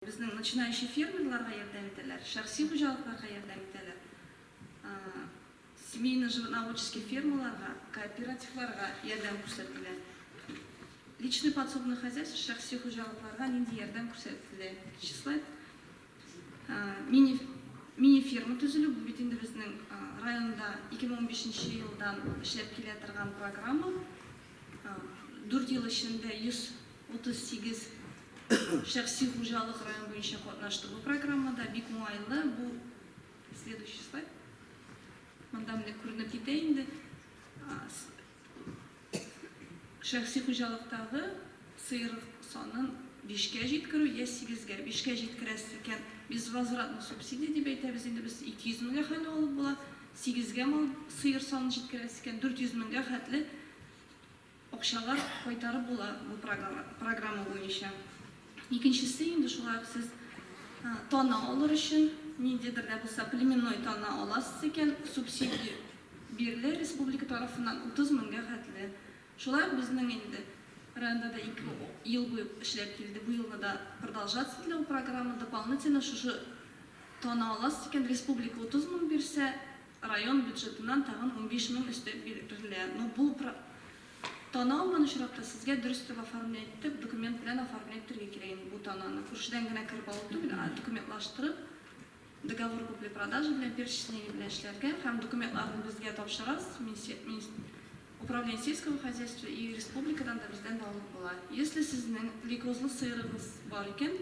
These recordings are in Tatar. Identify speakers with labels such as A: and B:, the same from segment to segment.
A: Безнең начинающий фермерларга ярдәм итәләр, шәхси хуҗалыкларга ярдәм итәләр, семейно-животноводческий фермаларга, кооперативларга ярдәм күрсәтелә. Личный подсобный хозяйство, шәхси хуҗалыкларга нинди ярдәм күрсәтелә? Икенче слайд. Мини мини-ферма төзелү, бу бит инде безнең районда 2015 нче елдан эшләп килә торган программа. Дүрт ел эчендә 138 шәхси хуҗалык район буенча катнашты бу программада. Бик уңайлы бу. Следующий слайд. Монда менә күренеп китә инде. Шәхси хуҗалыктагы сыер санын бишкә җиткерү я сигезгә. Бишкә җиткерәсез икән, безвозвратный субсидия дип әйтәбез инде без, 200 меңгә хәтле алып була. Сигезгә мал сыер санын җиткерәсез икән, 400 меңгә хәтле акчалар кайтарып була бу программа буенча. Икенчесе инде шулай ук сез тана алыр өчен ниндидер дә булса племенной тана аласыз икән, субсидия бирелә республика тарафыннан 30 меңгә хәтле. Шулай ук безнең инде районда да ике ел буе эшләп килде, бу елны да продолжаться ителә ул программа, дополнительно шушы тана аласыз икән, республика 30 мең бирсә, Район бюджетыннан тагын 15 мең өстәп бирелә. Но бу тана алган очракта сезгә дөрес итеп оформлять итеп, документ белән оформлять итәргә кирәк инде бу тананы. Күршедән генә кереп алу түгел, ә документлаштырып, договор купли-продажи белән, перечисление белән эшләргә һәм документларны безгә тапшырасыз, Управление сельского хозяйства и республикадан да бездән дә алып була. Если сезнең лейкозлы сыерыгыз бар икән,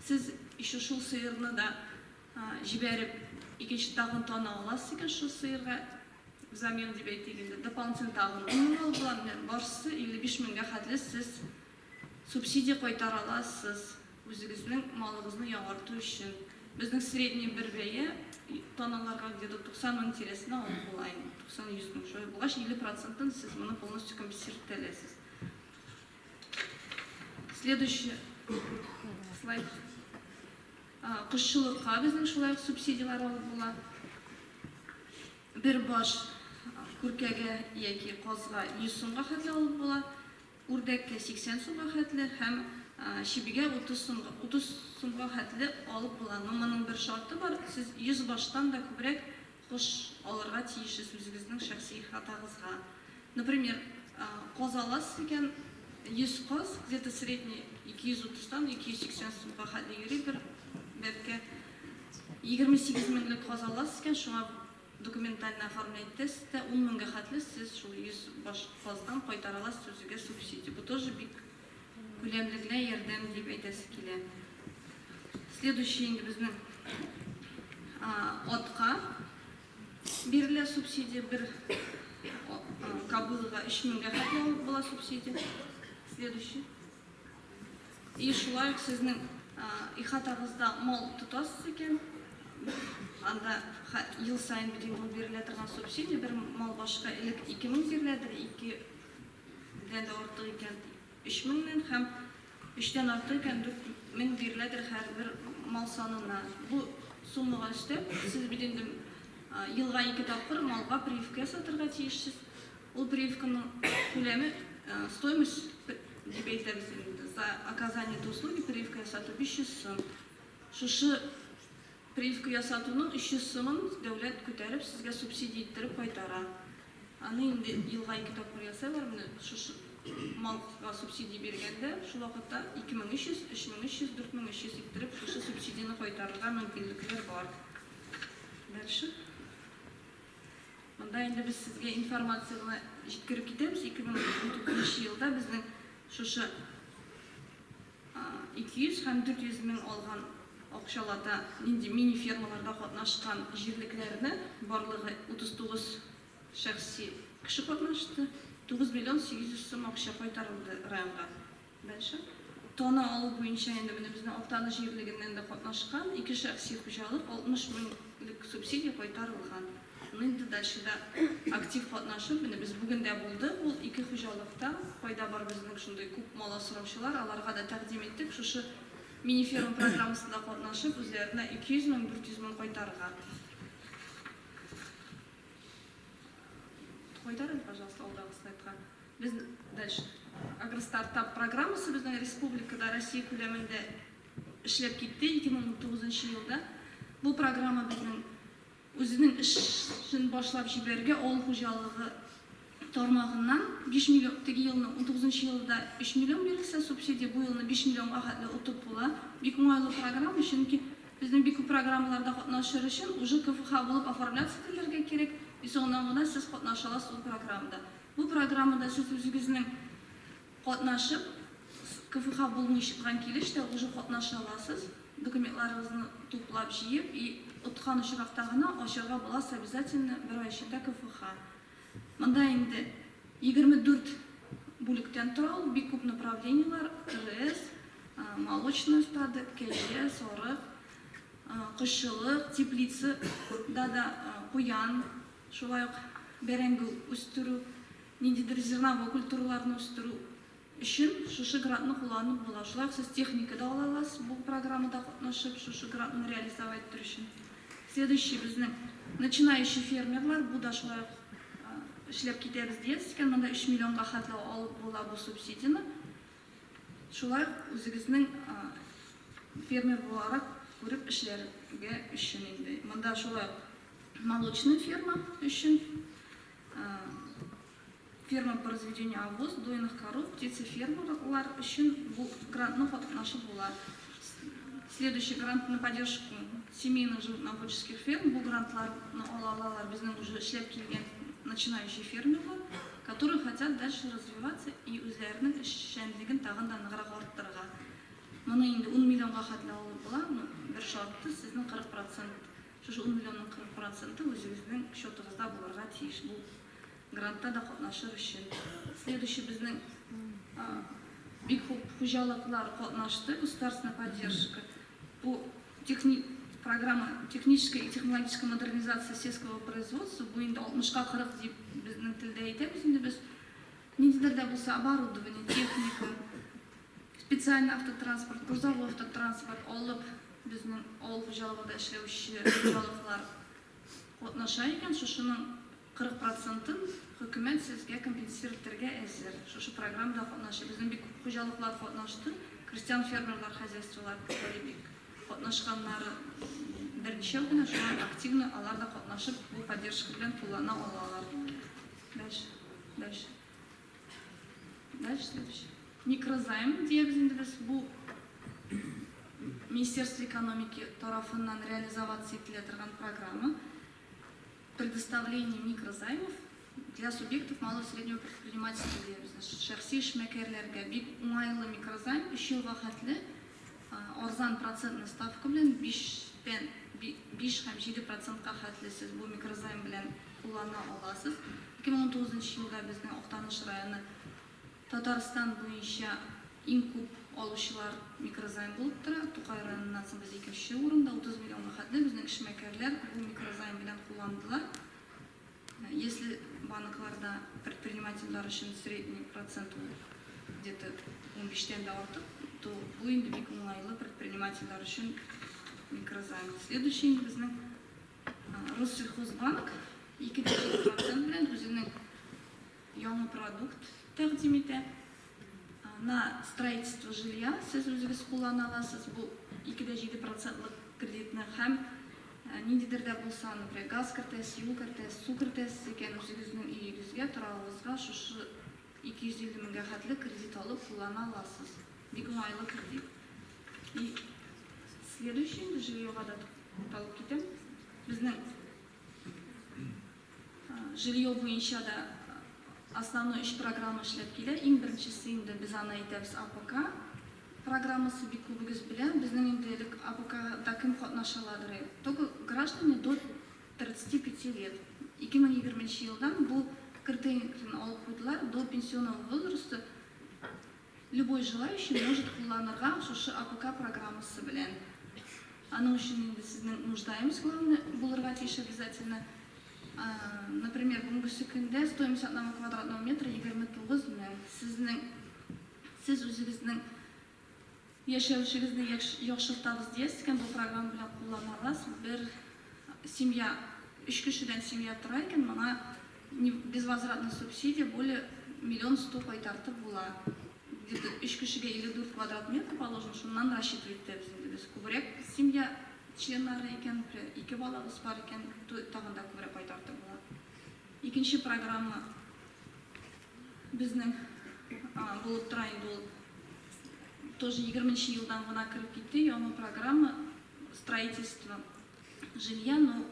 A: сез еще шул сыерны да Җибәреп, икенче тагын тана аласыз икән шул сыерга взамен дип әйтик инде, дополнительно тагын 10 мең алып була, менә барысы 55 меңгә хәтле сез субсидия кайтара аласыз үзегезнең малыгызны яңарту өчен. Безнең средний бер бәя таналарга где-то 90 мең тирәсенә алып була инде, 90-100 мең. Шулай булгач, 50 процентын сез моны полностью компенсировать итә аласыз. Следующий слайд. Кошчылыкка безнең шулай ук субсидияләр алып була. Бер баш күркәгә яки казга 100 сумга хәтле алып була, үрдәккә 80 сумга хәтле һәм чебигә 30 сумга, 30 сумга хәтле алып була. Но моның бер шарты бар, сез 100 баштан да күбрәк кош алырга тиешсез үзегезнең шәхси ихатагызга. Например, каз аласыз икән, 100 каз, где-то средний 230 тан 280 сумга хәтле йөри бер бәбкә. 28 меңлек каз аласыз икән, шуңа документально оформлять итәсез дә, 10 меңгә хәтле сез шул 100 баш каздан кайтара аласыз үзегезгә субсидия. Бу тоже бик күләмле генә ярдәм дип әйтәсе килә. Следующий инде безнең атка бирелә субсидия, бер кобылага 3 меңгә хәтле алып була субсидия. Следующий. И шулай ук сезнең ихатагызда мал тотасыз икән, анда ел саен бит инде ул бирелә торган субсидия, бер мал башка элек 2 мең биреләдер, 2 дән дә артык икән 3 меңнән һәм өчтән артык икән 4000 биреләдер һәрбер мал санына. Бу суммага өстәп, сез бит инде елга ике тапкыр малга прививка ясатырга тиешсез. Ул прививканың күләме, стоимость дип әйтәбез инде, за оказание этой услуги прививка ясату 500 сум. Шушы прививка ясатуның 300 сумын дәүләт күтәреп, сезгә субсидия иттереп кайтара. Аны инде елга ике тапкыр ясыйлар, менә шушы малга субсидия биргәндә, шул вакытта 2300, 3300, 4300 иттереп шушы субсидияне кайтарырга мөмкинлекләр бар. Дальше. Монда инде без сезгә информация гына җиткереп китәбез. 2019 елда безнең шушы 200 һәм 400 мең алган акчалата нинди мини-фермаларда катнашкан җирлекләрне, барлыгы 39 шәхси кеше катнашты, 9 миллион 800 сум акча кайтарылды районга. Дальше. Тана алу буенча инде менә безнең Актаныш җирлегеннән дә катнашкан ике шәхси хуҗалык 60 меңлек субсидия кайтарылган. Ну инде дальше да актив катнашып, менә без бүген дә булдык ул ике хуҗалыкта, кайда бар безнең шундый күп мал асраучылар, аларга да тәкъдим иттек, шушы мини-ферма программасында катнашып, үзләренә 200 мең, 400 мең кайтарырга. Кайтар әле, пожалуйста, алдагы слайдка. Без дальше. Агростартап программасы безнең республикада, Россия күләмендә. Эшләп китте 2019 елда. Бу программа безнең үзенең эшен башлап җибәрергә авыл хуҗалыгы тармагыннан 5 миллион, теге елны 19 елда 3 миллион бирелсә субсидия, бу елны 5 миллионга хәтле отып була. Бик уңайлы программа, чөнки безнең бик күп программаларда катнашыр өчен уже КФХ булып оформляться ителергә кирәк, и соңыннан гына сез катнаша аласыз ул программада. Бу программада сез үзегезнең катнашып, КФХ булмый чыккан килеш тә уже катнаша аласыз, документларыгызны туплап җыеп и откан очракта гына ачарга буласыз обязательно бер ай эчендә КФХ. Монда инде 24 бүлектән тора ул, бик күп направлениелар, ТРС, молочное стадо, кәҗә, сарык, кошчылык, теплица да да куян, шулай ук бәрәңге үстерү, ниндидер зерновой культураларны үстерү өчен шушы грантны кулланып була. Шулай ук сез техника да ала аласыз бу программада катнашып, шушы грантны реализовать итү өчен. Следующий безнең начинающий фермерлар, бу да шулай ук эшләп китәбез диясез икән, монда 3 миллионга хәтле алып була бу субсидияне. Шулай ук үзегезнең фермер буларак күреп эшләргә өчен инде. Монда шулай ук молочный ферма өчен, ферма по разведению овоз, дойных коров, птицефермалар өчен бу грантны катнашып була. Следующий грант на поддержку семейных животноводческих ферм. Бу грантларны ала алалар безнең уже эшләп килгән начинающий фермерлар, которые хотят дальше развиваться и үзләренең эшчәнлеген тагын да ныграк арттырырга. Моны инде 10 миллионга хәтле алып була, но бер шарты: сезнең 40%, шушы 10 миллионның 40 проценты үзегезнең счетыгызда булырга тиеш бу грантта да катнашыр өчен. Следующий безнең бик күп хуҗалыклар катнашты, государственная поддержка. Бу программа технической и технологической модернизация сельского производства, бу инде 60-ка 40 дип безнең телдә әйтәбез инде без. Ниндидер дә булса оборудование, техника, специальный автотранспорт, грузовой автотранспорт алып, безнең авыл хуҗалыгында эшләүче хуҗалыклар катнаша икән, шушының 40 процентын хөкүмәт сезгә компенсировать итәргә әзер. Шушы программада катнаша. Безнең бик күп хуҗалыклар катнашты. Крестьян фермерлар хозяйстволар бик катнашканнары берничәү генә, шулай активно алар да катнашып, бу поддержка белән куллана алалар. Дальше, дальше. Дальше, следующий. Микрозайм диябез инде без, бу Министерство экономики тарафыннан реализоваться ителә торган программа предоставление микрозаймов для субъектов малого и среднего предпринимательства диябез. Шәхси эшмәкәрләргә бик уңайлы микрозайм, 3 елга хәтле арзан процентный ставка белән, 5-тән 5 һәм 7 процентка хәтле сез бу микрозайм белән куллана аласыз. 2019 елда безнең Актаныш районы Татарстан буенча иң күп алучылар микрозайм булып тора. Тукай районыннан соң без икенче урында, 30 миллионга хәтле безнең эшмәкәрләр бу микрозайм белән кулландылар. Если банкларда предпринимательләр өчен средний процент ул где-то 15-тән дә артык, то бу инде бик уңайлы предпринимательләр өчен микрозайм. Следующий инде безнең Россельхозбанк 2,7% белән үзенең яңа продукт тәкъдим итә. На строительство жилья сез үзегез куллана аласыз бу 2,7 процентлык кредитны һәм ниндидер дә булса, например, газ кертәсез, юл кертәсез, су кертәсез икән, үзегезнең өегезгә, торагыгызга шушы 250 меңгә хәтле кредит алып куллана аласыз. Бик уңайлы кредит. И следующий инде жильега да тукталып китәм. Безнең жилье буенча да основной өч программа эшләп килә. Иң беренчесе инде без аны әйтәбез АПК программасы, бик күбегез белә. Безнең инде элек АПКда кем катнаша аладыр? Только граждане до 35 лет. 2020 елдан бу критерийны алып куйдылар. До пенсионного возраста любой желающий может кулланырга шушы АПК программасы белән. Аның өчен инде сезнең нуждаемость главное булырга тиеш обязательно. Например, бүгенге көндә стоимость одного квадратного метра 29 мең. Сезнең сез үзегезнең яшәвешегезне яхшыртабыз диясез икән, бу программа белән куллана аласыз. Бер семья, өч кешедән семья тора икән, моңа безвозвратная субсидия более 1 100 000 кайтартып була. Где-то өч кешегә 54 квадрат метр положен, шуннан рассчитывать итәбез инде без. Күбрәк семья членнары икән, например, ике балагыз бар икән, то тагын да күбрәк кайтартып була. Икенче программа безнең булып тора инде ул тоже егерменче елдан гына кереп китте, яңа программа строительство жилья, но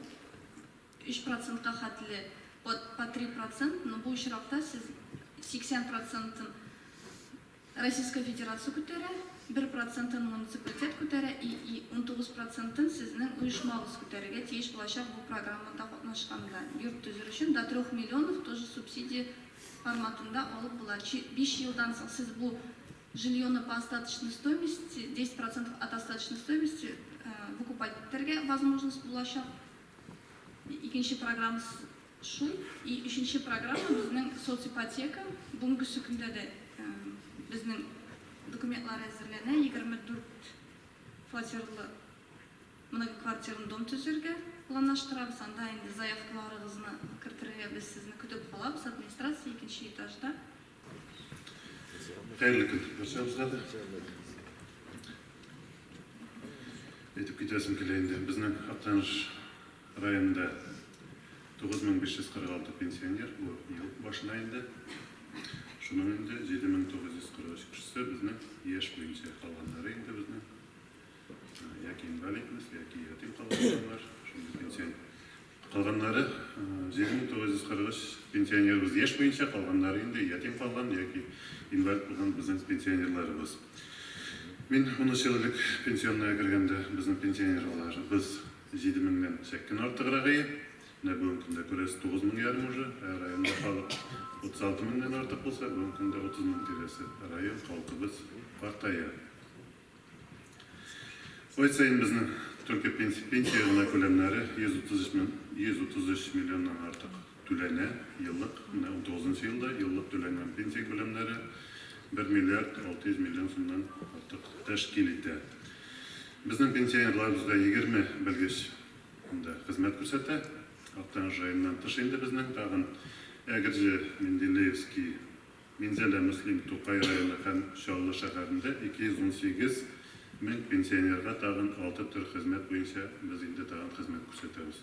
A: өч процентка хәтле, по по три процент, но бу очракта сез 80 процентын Российская Федерация күтәрә, бер процентын муниципалитет күтәрә и и 19 процентын сезнең оешмагыз күтәрергә тиеш булачак бу программада катнашканда. Йорт төзер өчен до трех миллионов тоже субсидия форматында алып була. Чи биш елдан соң сез бу жильены по остаточной стоимости, 10 процентов от остаточной стоимости выкупать итәргә возможность булачак. Икенче программасы шул. И өченче программа безнең соципотека. Бүгенгесе көндә дә безнең документлар әзерләнә. 24 фатирлы многоквартирный дом төзергә планлаштырабыз. Анда инде заявкаларыгызны кертергә без сезне көтеп калабыз. Администрация икенче этажда.
B: Хәерле көн барчабызга да. Әйтеп китәсем килә инде, безнең Актаныш районында 9546 пенсионер бу ел башына инде. Шуның инде 7943 кешесе безнең яшь буенча, калганнары инде безнең яки инвалидность, яки ятим калганнар, шундый пенсионер. Калганнары 7943 пенсионерыбыз яшь буенча, калганнары инде ятим калган яки инвалид булган безнең пенсионерларыбыз. Мин 13 ел элек пенсионная кергәндә безнең пенсионерларыбыз 7 меңнән чәк кенә артыграк ие. Менә бүгенге көндә күрәсез 9 мең ярым уже, ә районда халык 36 меңнән артык булса, бүгенге көндә 30 мең тирәсе район халкыбыз картая. Ай саен безнең только пенсия гына күләмнәре 133 мең, 133 миллионнан артык түләнә еллык. Менә унтугызынчы елда еллык түләнгән пенсия күләмнәре 1 миллиард 600 миллион сумнан артык тәшкил итә. Безнең пенсионерларыбызга 20 белгеч монда хезмәт күрсәтә. Актаныш районыннан тыш инде безнең тагын Әгерҗе, Менделеевский, Минзәлә, Мөслим, Тукай районы һәм Чаллы шәһәрендә 218 мең пенсионерга тагын алты төр хезмәт буенча без инде тагын хезмәт күрсәтәбез.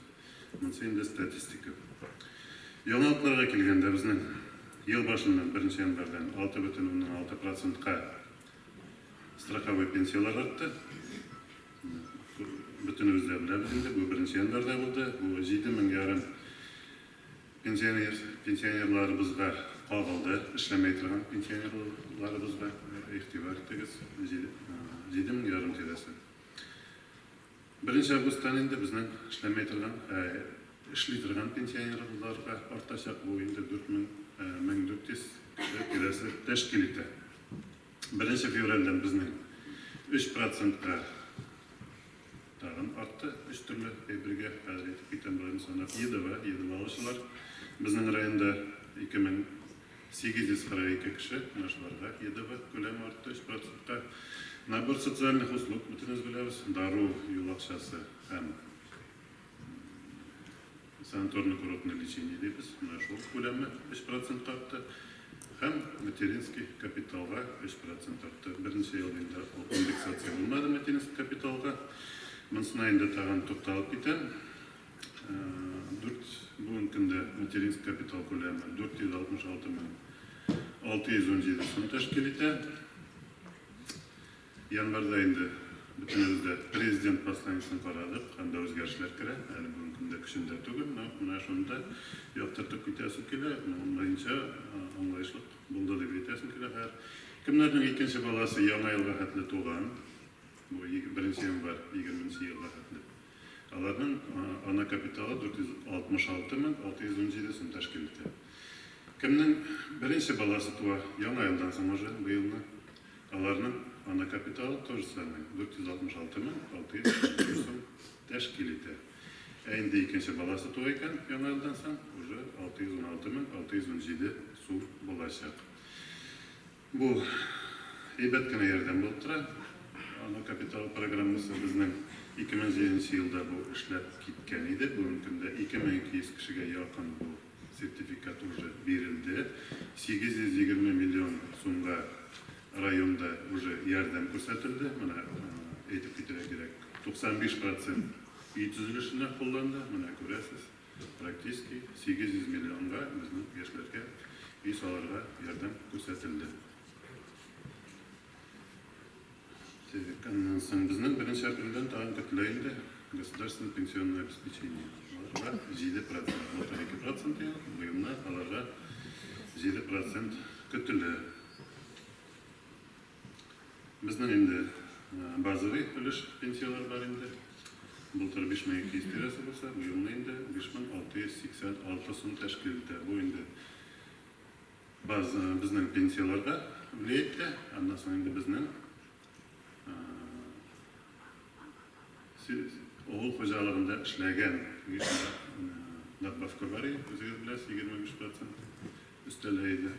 B: Монысы инде статистика. Яңалыкларга килгәндә, безнең ел башыннан, беренче январьдән 6,6 процентка страховой пенсияләр артты. Бөтенебез дә беләбез инде, бу беренче январьда булды. Бу җиде мең ярым Пенсионер, пенсионерларыбызга кагылды, эшләмәй торган пенсионерларыбызга игътибар итегез, 7000 ярым тирәсе. Беренче августтан инде безнең эшләмәй торган, эшли торган пенсионерларга артачак, бу инде 4000, 1400 кеше тирәсе тәшкил итә. Беренче февральдән безнең 3 процентка Тагын артты өч төрле әйбергә, хәзер әйтеп китәм боларны санап. ЕДВ, ЕДВ алучылар безнең районда 2842 кеше, менә шуларга ЕДВ күләме артты өч процентка. Набор социальных услуг, бөтенебез беләбез, дару, юл акчасы һәм Санаторно-курортное лечение дибез, менә шул күләме 3 процентка артты. Һәм материнский капиталга 3 процент артты. Берничә ел инде ул индексация булмады материнский капиталга. Монысына инде тагын тукталып китәм. Дүрт бүгенге көндә материнский капитал күләме 466 мең 617 сум тәшкил итә. Январьда инде бөтенебез дә Президент посланиесен карадык, анда үзгәрешләр керә, әле бүгенге көндә көчендә түгел, но менә шуны да яктыртып китәсем килә, моның буенча аңлаешлык булды дип әйтәсем килә хәзер. Кемнәрнең икенче баласы Яңа елга хәтле туган, бу беренче январь егерменче елга хәтле, аларның ана капиталы 466 мең 617 сум тәшкил итә. Кемнең беренче баласы туа Яңа елдан соң уже, быелны, Аларның ана капиталы то же самое, 466 мең 651 сум тәшкил итә. Ә инде икенче баласы туа икән, яңа елдан соң, уже 616 мең 617 сум булачак. Бу әйбәт кенә ярдәм булып тора. Ана капиталы программасы безнең 2007 нче елда бу эшләп киткән иде. Бүгенге көндә 2200 кешегә якын бу сертификат уже бирелде. 820 миллион сумга. районда уже ярдәм күрсәтелде. Менә әйтеп китәргә кирәк, 95 процент өй төзелешенә кулланды. Менә күрәсез, практически 800 миллионга безнең яшьләргә өй салырга ярдәм күрсәтелде. Так, аннан соң безнең 1 апрельдән тагын көтелә инде государственное пенсионное обеспечение. Аларга 7 процент, былтыр 2 процент иде, быелны аларга 7 процент көтелә. Безнең инде базовый өлеш пенсияләр бар инде. Былтыр 5200 тирәсе булса, быелны инде 5686 сум тәшкил итә. Бу инде баз безнең пенсияләргә влиять итә, аннан соң инде безнең авыл хуҗалыгында эшләгән надбавка бар иде, үзегез беләсез, 25 процент өстәлә иде.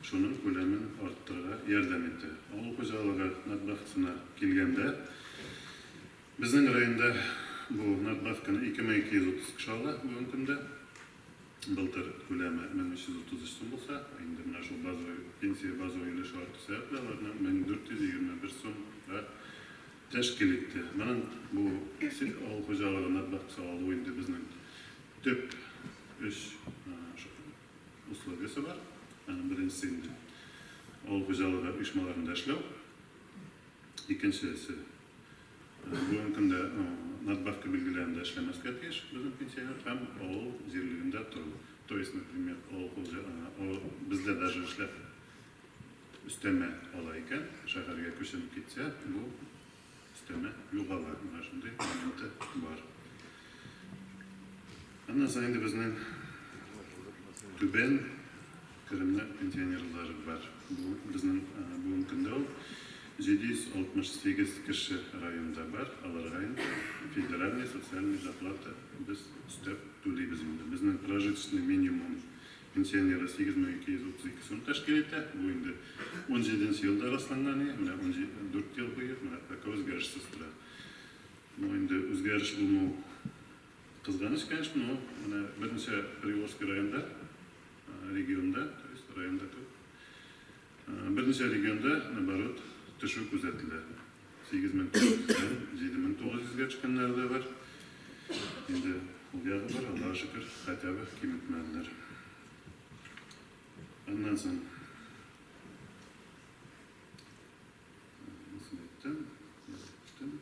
B: Шуның күләмен арттырырга ярдәм итте. Авыл хуҗалыгы надбавкасына килгәндә, безнең районда бу надбавканы 2230 кеше ала бүгенге көндә. Былтыр күләме 1333 сум булса, инде менә шул базовый пенсия базовый өлеше арту сәбәпле аларның 1421 сумга тәшкил итте. Моның бу авыл хуҗалыгы надбавкасы алу инде безнең төп өч условиесе бар. Аның беренчесе инде авыл хуҗалыгы оешмаларында эшләү. Икенчесе, бүгенге көндә надбавка билгеләрендә эшләмәскә тиеш безнең пенсионер һәм авыл җирлегендә тору. То есть, например, авыл хуҗа бездә даже эшләп өстәмә ала икән, шәһәргә күченеп китсә, бу өстәмә югала. Менә шундый моменты бар. Аннан соң инде безнең түбән керемле пенсионерлар бар. Бу безнең бүгенге көндә ул 768 кеше районда бар. Аларга инде федеральный социальный зарплата без өстәп түлибез инде. Безнең прожиточный минимум пенсионера 8232 сум тәшкил итә. Бу инде 17 елда расланган иде. Менә 14 ел буе менә пока үзгәрешсез тора. Ну инде үзгәреш булмау кызганыч, конечно, но менә берничә Приволжский районда, регионда, то есть районда түгел, берничә регионда, наоборот, төшү күзәтелә. 8900-дән 7900-гә төшкәннәре дә бар. Инде ул ягы бар, Аллага шөкер, хотя бы киметмәделәр. Аннан соң монысын әйттем, әйттем.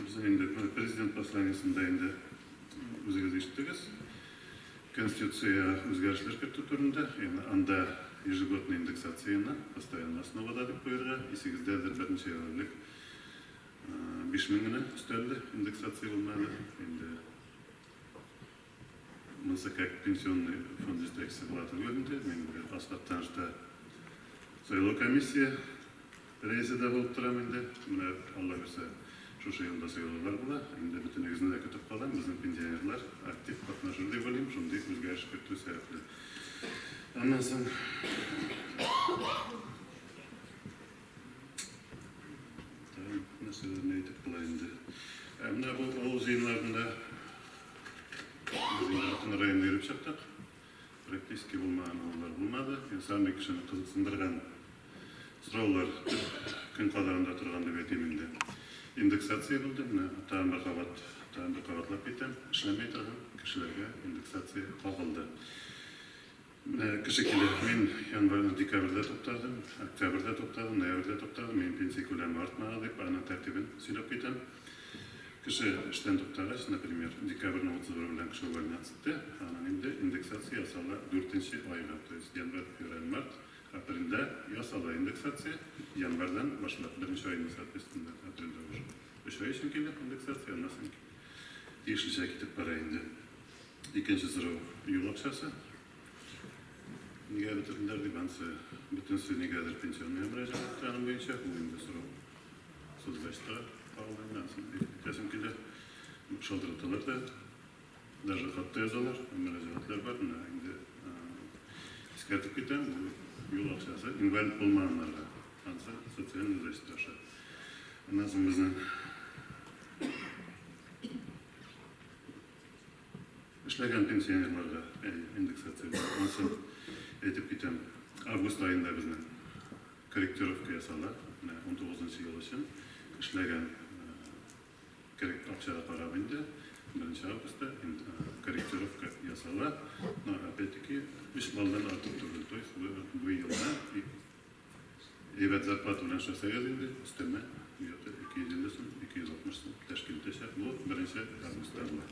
B: Безнең инде президент посланиесендә инде үзегез ишеттегез. Конституция үзгәрешләр кертү турында, ягъни анда ежегодный индексацияне постоянный основада дип куярга, исегездәдер, берничә ел элек 5000 генә өстәлде, индексация булмады. Инде монысы как пенсионный фонд җитәкчесе була түгел инде, мин бер Асфактанышта сайлау комиссия рәисе дә булып торам инде. Менә Алла бирсә, шушы елда сайлаулар була. Инде бөтенегезне дә көтеп калам. Безнең пенсионерлар актив катнашыр дип уйлыйм, шундый үзгәреш кертү сәбәпле. Аннан соң тагын нәрсәләрне әйтеп була инде. Ә менә бу авыл җыеннарында без инде бөтен районны йөреп чыктык. Практически булмаган авыллар булмады. Иң самый кешене кызыксындырган сораулар төп көн кадагында торган дип әйтим инде. Индексация булды. Менә тагын бер кабат, тагын бер кабатлап китәм. Эшләмәй торган кешеләргә индексация кагылды. Менә кеше килә, мин январь, декабрьдә туктадым, октябрьдә туктадым, ноябрьдә туктадым, минем пенсия күләме артмады дип, аның тәртибен сөйләп китәм. Кеше эштән туктагач, например, декабрьнең 31 белән кеше увольняться итте, аның инде индексация ясала дүртенче айга, то есть январь, февраль, март, апрельдә ясала индексация, январьдан башлап, беренче айны, соответственно, апрельдә уже өч ай өчен килә индексация, аннан соң тиешенчә китеп бара инде. Икенче сорау, юл акчасы. Нигә бетерделәр дип, ансы бөтенесе нигәдер пенсионныйга мөрәҗәгать итте аның буенча, ул инде сорау сузгач та кагыла инде, анысын әйтеп китәсем килә. Шалтыраталар да, даже хат та язалар, мөрәҗәгатьләр бар. Менә инде искәртеп китәм, бу юл акчасы инвалид булмаганнарга, анысы социальный защита аша. Аннан соң безнең эшләгән пенсионерларга индексация бар. Анысын әйтеп китәм. Август аенда безнең корректировка ясала. Менә 19 ел өчен эшләгән акчага карап инде 1 августта корректировка ясала. Но опять-таки 3 баллдан артык түгел. То есть бу елда әйбәт зарплата белән эшләсәгез инде өстәмә где-то 250 сум, 260 сум тәшкил итәчәк. Бу 1 августта була.